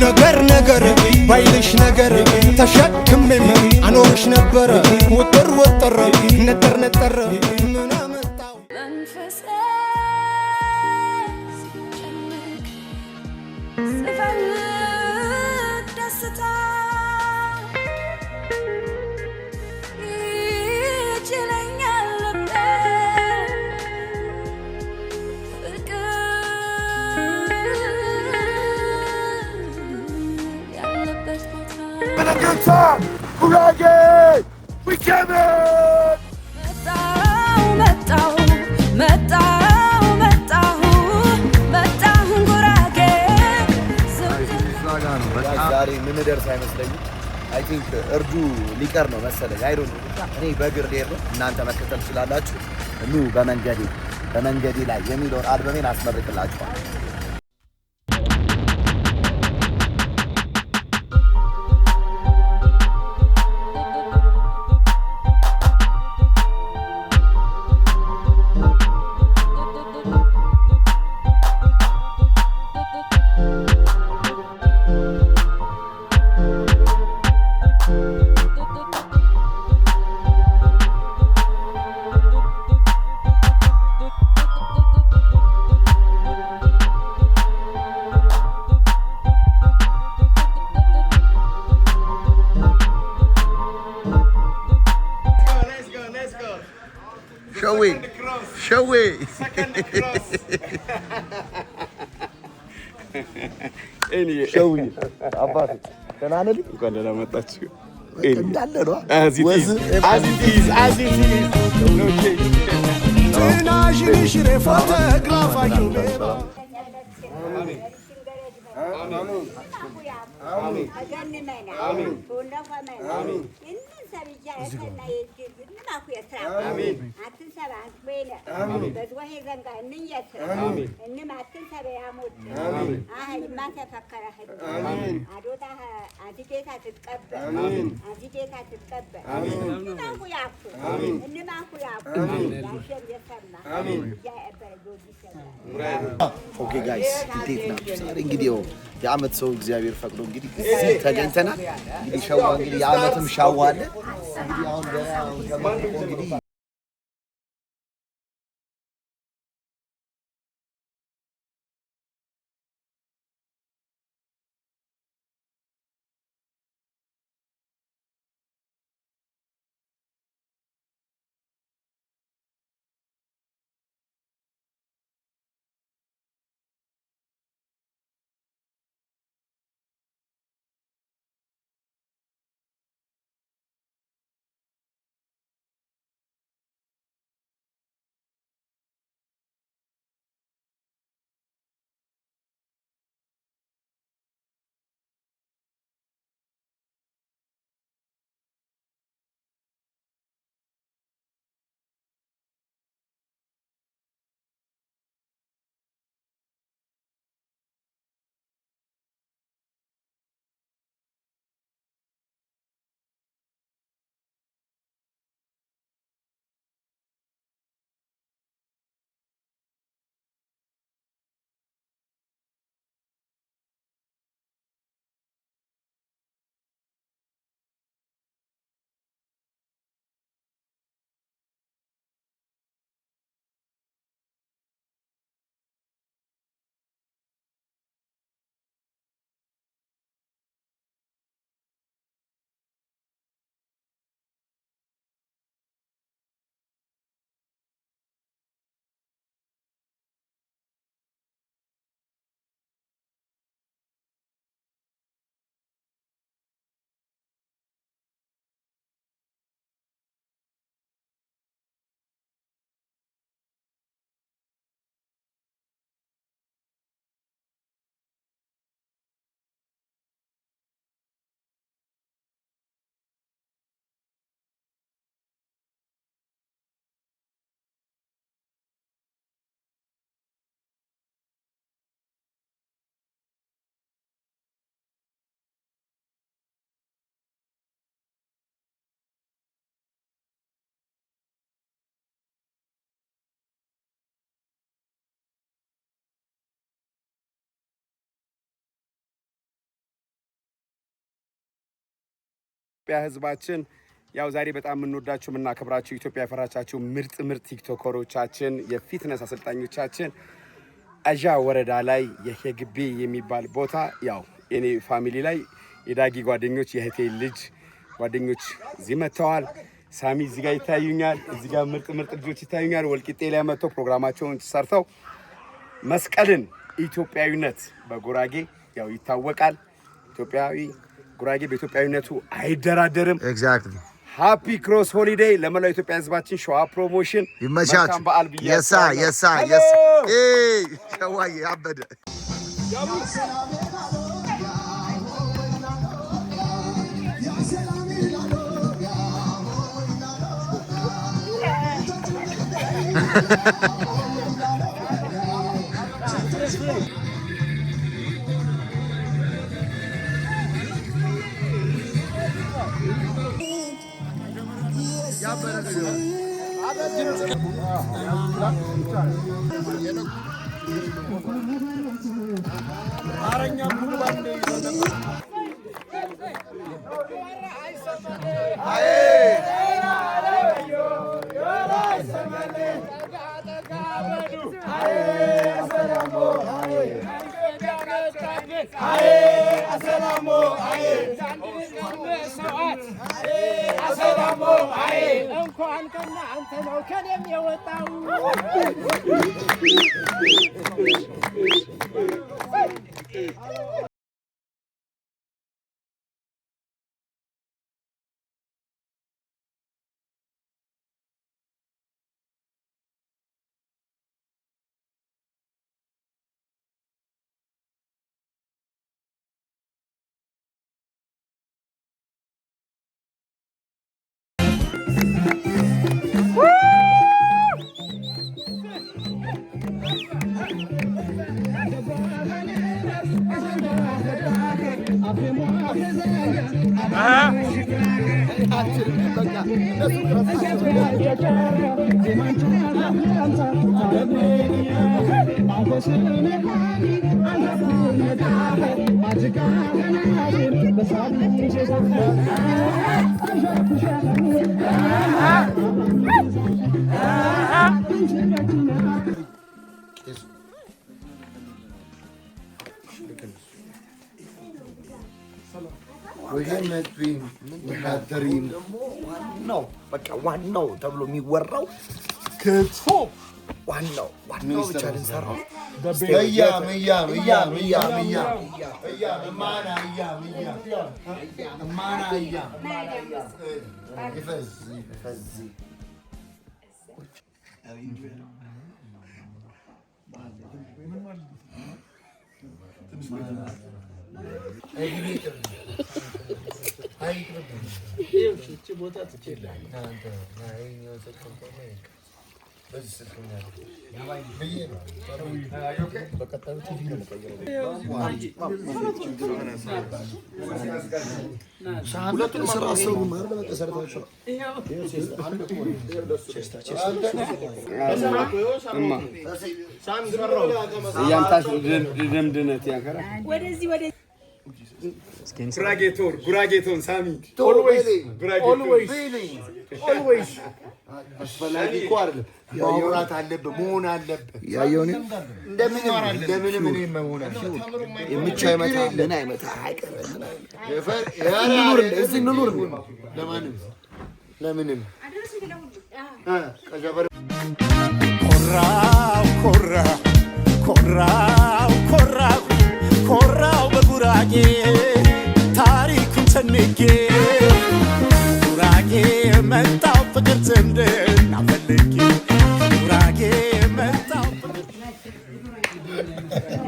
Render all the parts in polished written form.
ነገር ነገር ባይልሽ ነገር ተሸክሜም አኖርሽ ነበረ ውጥር ውጥር ነጠር ነጠር ምን አመጣው መንፈሴ ሲጨነቅ ስፈልግ ደስታ ይችለኛል ልቤ ፍቅር ያለበት ቦታ። Having a good time. Gurage! We came in! መጣሁ መጣሁ መጣሁ መጣሁ መጣሁ ጉራጌ። ዛሬ የምንደርስ አይመስለኝም። I think እርዱ ሊቀር ነው መሰለኝ። I don't know፣ ብቻ እኔ በእግር ልሄድ ነው። እናንተ መከተል ትችላላችሁ። ኑ በመንገዴ በመንገዴ ላይ የሚለውን አልበሜን አስመርቅላችኋል። Let's go, let's go. ሸዌ ሸዌ። Second cross. ሸዌ አባቴ ደህና ነህ? እንኳን ደህና መጣችሁ። እንዳለ ነው። As it ወዝ is. As it is. As it is. No change. ትናሽንሽ ፎቶግራፋዩ ቤባ። Okay guys፣ እንዴት ናችሁ? ዛሬ እንግዲህ ያው የአመት ሰው እግዚአብሔር ፈቅዶ እንግዲህ እዚህ ተገኝተናል። እንግዲህ ሸዋ እንግዲህ የአመትም ሻዋ አለ። እንግዲህ አሁን ገና ተመርቆ እንግዲህ ህዝባችን፣ ያው ዛሬ በጣም የምንወዳቸው የምናከብራቸው ኢትዮጵያ ያፈራቻቸው ምርጥ ምርጥ ቲክቶከሮቻችን፣ የ fitness አሰልጣኞቻችን አዣ ወረዳ ላይ የሄግቤ የሚባል ቦታ ያው የኔ family ላይ የዳጊ ጓደኞች፣ የእህቴ ልጅ ጓደኞች እዚህ መጥተዋል። ሳሚ እዚህ ጋር ይታዩኛል። እዚህ ጋር ምርጥ ምርጥ ልጆች ይታዩኛል። ወልቂጤ ላይ መጥተው ፕሮግራማቸውን ሰርተው መስቀልን፣ ኢትዮጵያዊነት በጉራጌ ያው ይታወቃል። ኢትዮጵያዊ ጉራጌ በኢትዮጵያዊነቱ አይደራደርም። Exactly. Happy cross holiday ለመላው ኢትዮጵያ ህዝባችን። ሸዋ ፕሮሞሽን ይመቻችሁ። መልካም በዓል የሳ ብያቸዋለሁ። የሳ የሳ ሸዋዬ አበደ። እንኳን ከእናንተ ነው ከኔም የወጣው። ደግሞ ዋናው በቃ ዋናው ተብሎ የሚወራው ክትፎ፣ ዋናው ዋናው ብቻ ልንሰራው። እያም እያም እያም እያም እያም እያም እማና እያም እያም እማና እያም ይፈዝ ይፈዝ። ሁለቱን ስራ አሰሩ ማለት በቃ ሰርታችሁ። እማ እያምታሽ ድምድነት ያንከራ ወደዚህ ወደ ጉራጌቶን ጉራጌቶን ሳሚ። አስፈላጊ እኮ አይደለም። ማውራት አለብህ፣ መሆን አለብህ። ያየውን እንደምንም እንደምንም እኔ መሆን አለብህ። የምቻ አይመታ ምን አይመታ አይቀርም። እንኑር፣ እዚህ እንኑር። ለማንም ለምንም ኮራው ኮራው ኮራው ኮራው ኮራው በጉራጌ ታሪኩን ሰንጌ፣ ጉራጌ መጣው ፍቅር ዝምድና ፈልጌ፣ ጉራጌ መጣው።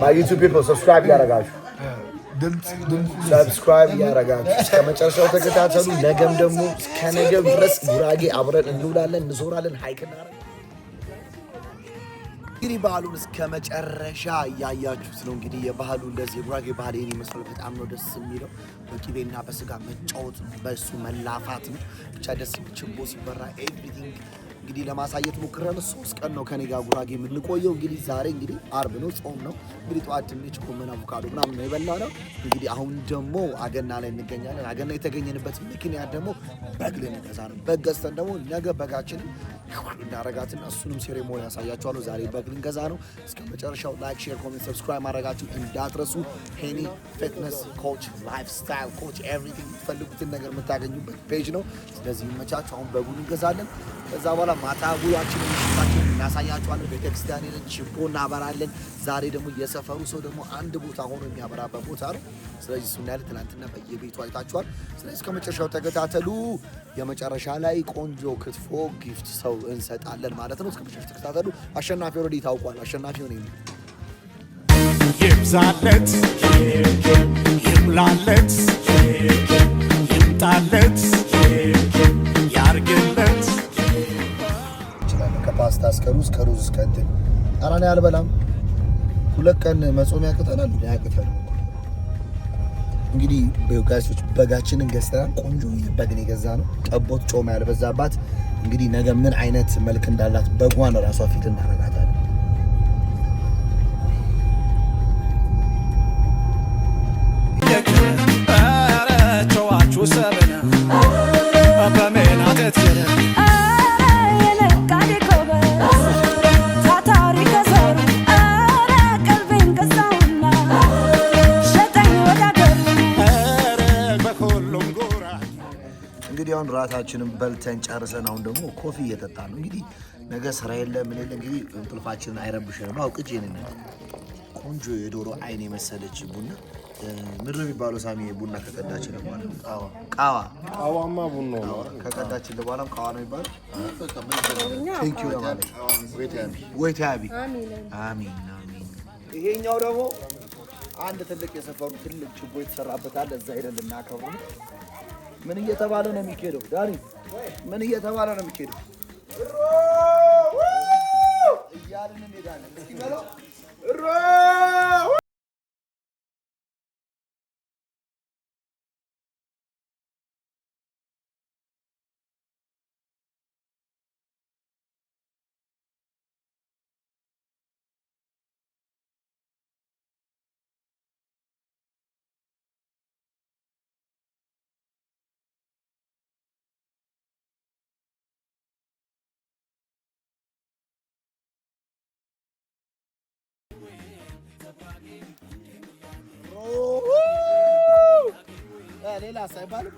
My YouTube people, subscribe ያደረጋችሁ፣ subscribe ያደረጋችሁ እስከ መጨረሻው ተከታተሉ። ነገም ደግሞ እስከ ነገም ድረስ ጉራጌ አብረን እንውላለን፣ እንዞራለን፣ hike እናደርጋለን። እንግዲህ በዓሉን እስከ መጨረሻ እያያችሁት ነው። እንግዲህ የባህሉ እንደዚህ የጉራጌ ባህል ይህን ይመስላል። በጣም ነው ደስ የሚለው። በቂቤና በስጋ መጫወት፣ በእሱ መላፋት ነው። ብቻ ደስ የሚል ችቦ ሲበራ everything። እንግዲህ ለማሳየት ሞክሬያለሁ። 3 ቀን ነው ከኔ ጋር ጉራጌ የምንቆየው። እንግዲህ ዛሬ እንግዲህ አርብ ነው፣ ጾም ነው። እንግዲህ ጠዋት ድንች፣ ጎመን፣ አቮካዶ ምናምን ነው የበላነው። እንግዲህ አሁን ደግሞ አገና ላይ እንገኛለን። አገና የተገኘንበት ምክንያት ደግሞ በግ ልንገዛ ነው። በግ ገዝተን ደግሞ ነገ በጋችንን እናረጋትና እሱንም ceremony ያሳያችኋለሁ። ዛሬ በግ ልንገዛ ነው። እስከ መጨረሻው like፣ share፣ comment፣ subscribe ማድረጋችሁ እንዳትረሱ። ሄኒ fitness coach፣ lifestyle coach፣ everything የምትፈልጉትን ነገር የምታገኙበት page ነው። ስለዚህ ይመቻችሁ። አሁን በጉን እንገዛለን። ከዛ በኋላ ማታ ውሏችንን ምሽታችንን እናሳያችኋለን። ቤተክርስቲያን ሄደን ችቦ እናበራለን። ዛሬ ደግሞ የሰፈሩ ሰው ደግሞ አንድ ቦታ ሆኖ የሚያበራበት ቦታ ነው። ስለዚህ እሱ እናያለን። ትናንትና በየቤቱ አይታችኋል። ስለዚህ እስከ መጨረሻው ተከታተሉ። የመጨረሻ ላይ ቆንጆ ክትፎ gift ሰው እንሰጣለን ማለት ነው። እስከ መጨረሻው ተከታተሉ። አሸናፊ already ታውቋል። አሸናፊ ሆነ። ይብዛለት፣ ይሙላለት፣ ይምጣለት፣ ያርግለት። እችላለሁ። ከፓስታ እስከ ሩዝ፣ ከሩዝ እስከ እንትን። ኧረ እኔ አልበላም። 2 ቀን መጾም ያቅተናል። ያቅተናል። እንግዲህ guys ኦች በጋችንን ገዝተናል። ቆንጆ በግን የገዛነው። ጠቦት ጮማ ያልበዛባት። እንግዲህ ነገ ምን አይነት መልክ እንዳላት በጓን ራሷ ፊት እናደርጋታለን። ጨዋችሁ ሰበነ በሜናተት ኧረ የነጋዴ ጎበዝ ታታሪ ከዘሩ፣ ኧረ ቀልቤን ገዛውና ሸጠኝ ወደ አገሩ። በሁሉም ጎራ እንግዲህ አሁን ራታችንን በልተን ጨርሰን አሁን ደግሞ coffee እየጠጣን ነው። እንግዲህ ነገ ስራ የለ ምን የለ፣ እንግዲህ እንቅልፋችንን አይረብሽንም። አውቅጭ ይንን ቆንጆ የዶሮ አይን የመሰለች ቡና ምንድን ነው የሚባለው? ሳሚ፣ ቡና ከቀዳችን በኋላ ቃዋ። ቃዋማ ቡና ነው። ከቀዳችን በኋላም ቃዋ ነው የሚባለው። Thank you ለማለት ወይ ታቢ አሚን አሚን። ይሄኛው ደግሞ አንድ ትልቅ የሰፈሩ ትልቅ ችቦ የተሰራበት አለ። እዛ ሄደን ልናከብሩ ነው። ምን እየተባለ ነው የሚኬደው? ዳኒ፣ ምን እየተባለ ነው የሚኬደው? እያልን እንሄዳለን። እስኪ በለው። ሌላ ሳይባልም።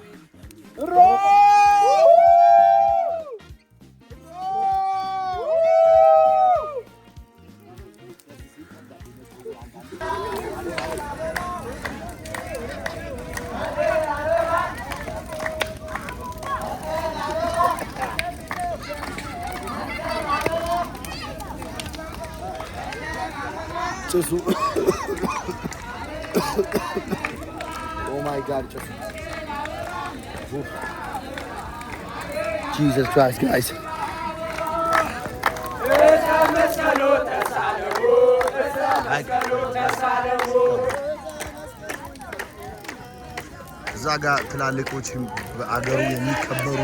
ጭሱ፣ oh my God፣ ጭሱ። Jesus Christ, guys. እዛ ጋር ትላልቆች በአገሩ የሚከበሩ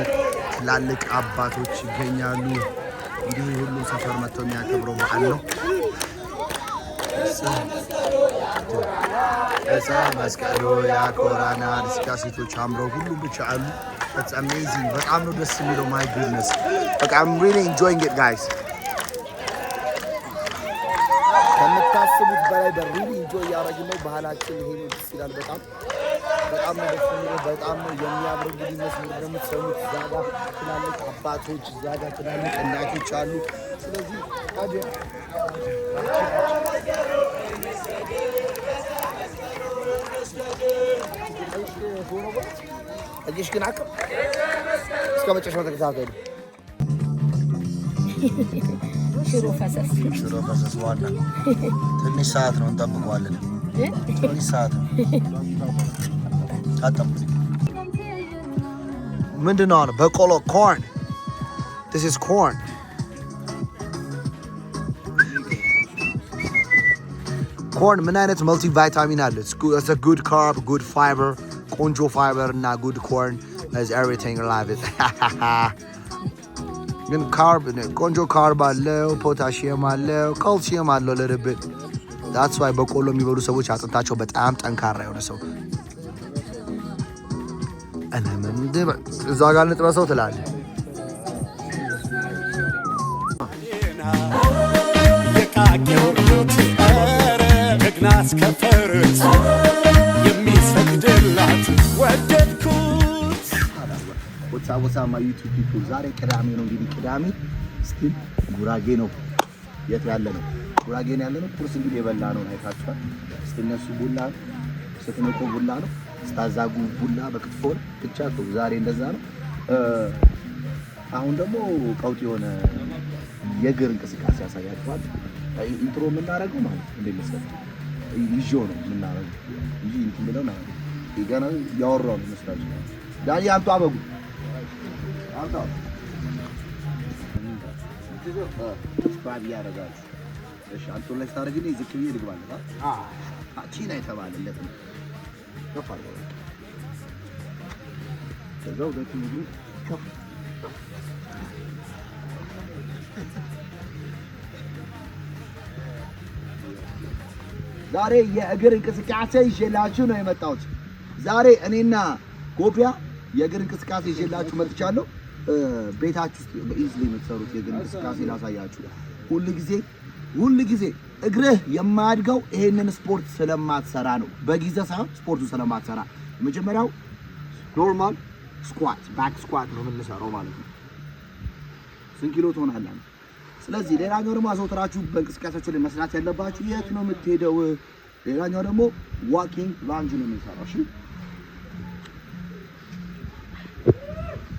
ትላልቅ አባቶች ይገኛሉ። እንግዲህ ሁሉም ሰፈር መጥተው የሚያከብረው በዓል ነው። ዕፀ መስቀሉ ያኮራናል። እስካ ሴቶች አምረው ሁሉም ብቻ አሉ። It's amazing። በጣም ነው ደስ የሚለው። My goodness፣ በቃ I'm really enjoying it, guys። ከምታስቡት በላይ በ really enjoy እያደረግን ነው። ባህላችን ይሄ ነው። ደስ ይላል። በጣም በጣም ነው ደስ የሚለው። በጣም ነው የሚያምረው። እንግዲህ መዝሙር እንደምትሰሙት እዛ ጋ ትላልቅ አባቶች፣ እዛ ጋ ትላልቅ እናቶች አሉ። ስለዚህ ታዲያ እጅሽ ግን አቅም እስከ መጨረሻው ተከታተሉ። ሽሮ ፈሰስ። ሽሮ ፈሰስ ዋና ትንሽ ሰዓት ነው፣ እንጠብቀዋለን። ትንሽ ሰዓት ነው። ታጠቡ። ምንድን ነው አሁን? በቆሎ፣ corn. This is corn. Corn ምን አይነት multivitamin አለ? It's a good carb, good fiber፣ ቆንጆ ፋይበር እና good corn is everything. Love it. ግን carb ቆንጆ carb አለው፣ ፖታሽየም አለው፣ ካልሲየም አለው ለርብት። That's why በቆሎ የሚበሉ ሰዎች አጥንታቸው በጣም ጠንካራ የሆነ ሰው። እዛ ጋር ንጥበሰው ትላለህ። የቃቄውርት ኧረ ጀግና እስከ ፈረስ የሚሰግድላት ወደድኩት። What's up, what's up, my YouTube people? ዛሬ ቅዳሜ ነው። እንግዲህ ቅዳሜ still ጉራጌ ነው። የት ያለ ነው? ጉራጌ ነው ያለ ነው። ቁርስ እንግዲህ የበላ ነው አይታችኋል። ስትነሱ ቡላ ነው፣ ስትነቁ ቡላ ነው፣ ስታዛጉ ቡላ በክትፎ ነው። ብቻ ተው፣ ዛሬ እንደዛ ነው። አሁን ደግሞ ቀውጥ የሆነ የእግር እንቅስቃሴ ያሳያችኋል። Intro የምናደርገው ማለት እንዴት መሰለህ? ይዤው ነው የምናደርገው እንጂ እንትን ብለን አይደለም። ገና ያወራው ነው ይመስላችሁ። ዳኒ አምጣ፣ በጉ አምጣ። Subscribe እያደረጋችሁ እሺ። አንተ ላይ ስታደርግልኝ ዝቅ ብዬ ልግባለት። ቲና የተባለለት ነው። ከፍ አድርገው፣ ከዛ ሁለቱም እግሩ ከፍ። ዛሬ የእግር እንቅስቃሴ ይዤላችሁ ነው የመጣሁት። ዛሬ እኔና ጎቢያ የእግር እንቅስቃሴ ይዤላችሁ መጥቻለሁ። ቤታችሁ ውስጥ በ easily የምትሰሩት የእግር እንቅስቃሴ ላሳያችሁ። ሁል ጊዜ ሁል ጊዜ እግርህ የማያድገው ይሄንን ስፖርት ስለማትሰራ ነው። በጊዜ ሳይሆን ስፖርቱ ስለማትሰራ። መጀመሪያው normal squat፣ back squat ነው የምንሰራው ማለት ነው። ስንት ኪሎ ትሆናለህ? ስለዚህ ሌላኛው ደግሞ አዘውትራችሁ በእንቅስቃሴያችሁ ላይ መስራት ያለባችሁ የት ነው የምትሄደው? ሌላኛው ደግሞ walking lunge ነው የምንሰራው። እሺ፣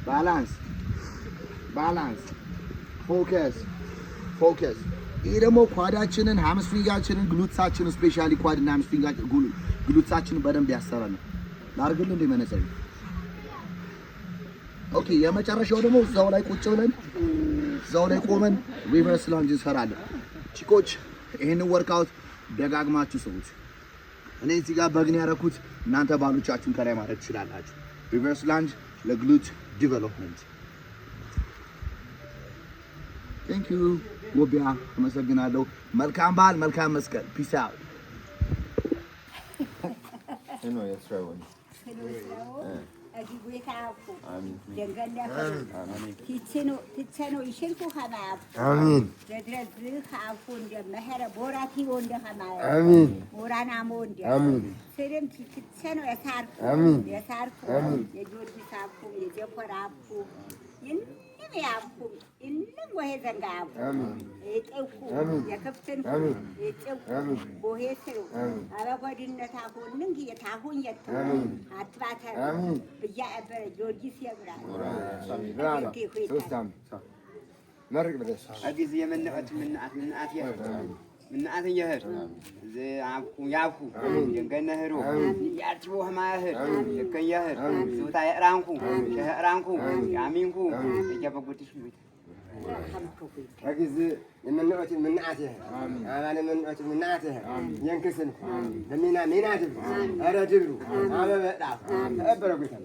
balance, balance, focus, focus። ይሄ ደግሞ quad ኣችንን፣ hamstring ኣችንን፣ glutes ኣችንን፣ specially quad እና hamstring ኣችን glutes ኣችንን በደንብ ያሰራል ነው። ላርግልህ እንደ መነጽር? Okay። የመጨረሻው ደግሞ እዛው ላይ ቁጭ ብለን፣ እዛው ላይ ቆመን reverse lunge እንሰራለን። ቺኮች ይህንን workout ደጋግማችሁ ስሩት። እኔ እዚህ ጋር በግን ያደረኩት እናንተ ባሎቻችሁን ከላይ ማድረግ ትችላላችሁ። Reverse lunge ለ glute development። Thank you ጎቢያ፣ አመሰግናለሁ። መልካም በዓል፣ መልካም መስቀል። Peace out. አሚን አሚን አሚን አሚን አሚን። አጊዝ የመንዐት ምንዓት ምንዓት የህር ምንዓት የህር ዝዓብኩ ያብኩ የንገነህሩ ያርጭቦ ህማህር የከየህር ዝውታ የእራንኩ ሸህእራንኩ ያሚንኩ እያበጎድሽ። አጊዝ የመንዐት ምንዓት የህር አባለ መንዐት ምንዓት የህር የንክስን ለሚና ሚና ድብሩ ኧረ ድብሩ አበበጣ ተበረ ጎይታ።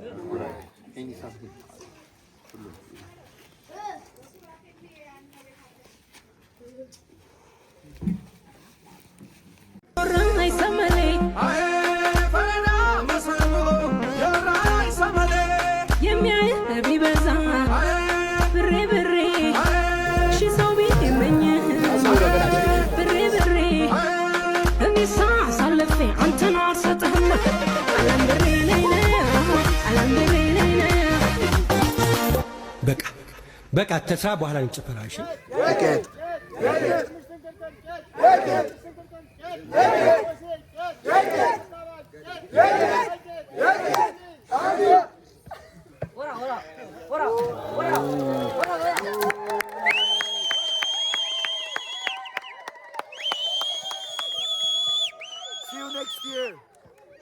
የሚያይህ ቢበዛ ብሬ ብሬ ሺ ሰው ቢመኝህ ብሬ ብሬ እኔሳ አሳልፌ አንተን አልሰጥህም። አለም ብሬ ነይ ነይ፣ አለም ብሬ ነይ ነይ። በቃ በቃ ተስራ በኋላ እንጨፈራ። እሺ። ቅጥ።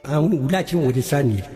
አሁን ሁላችንም ወደ ስራ እንሂድ።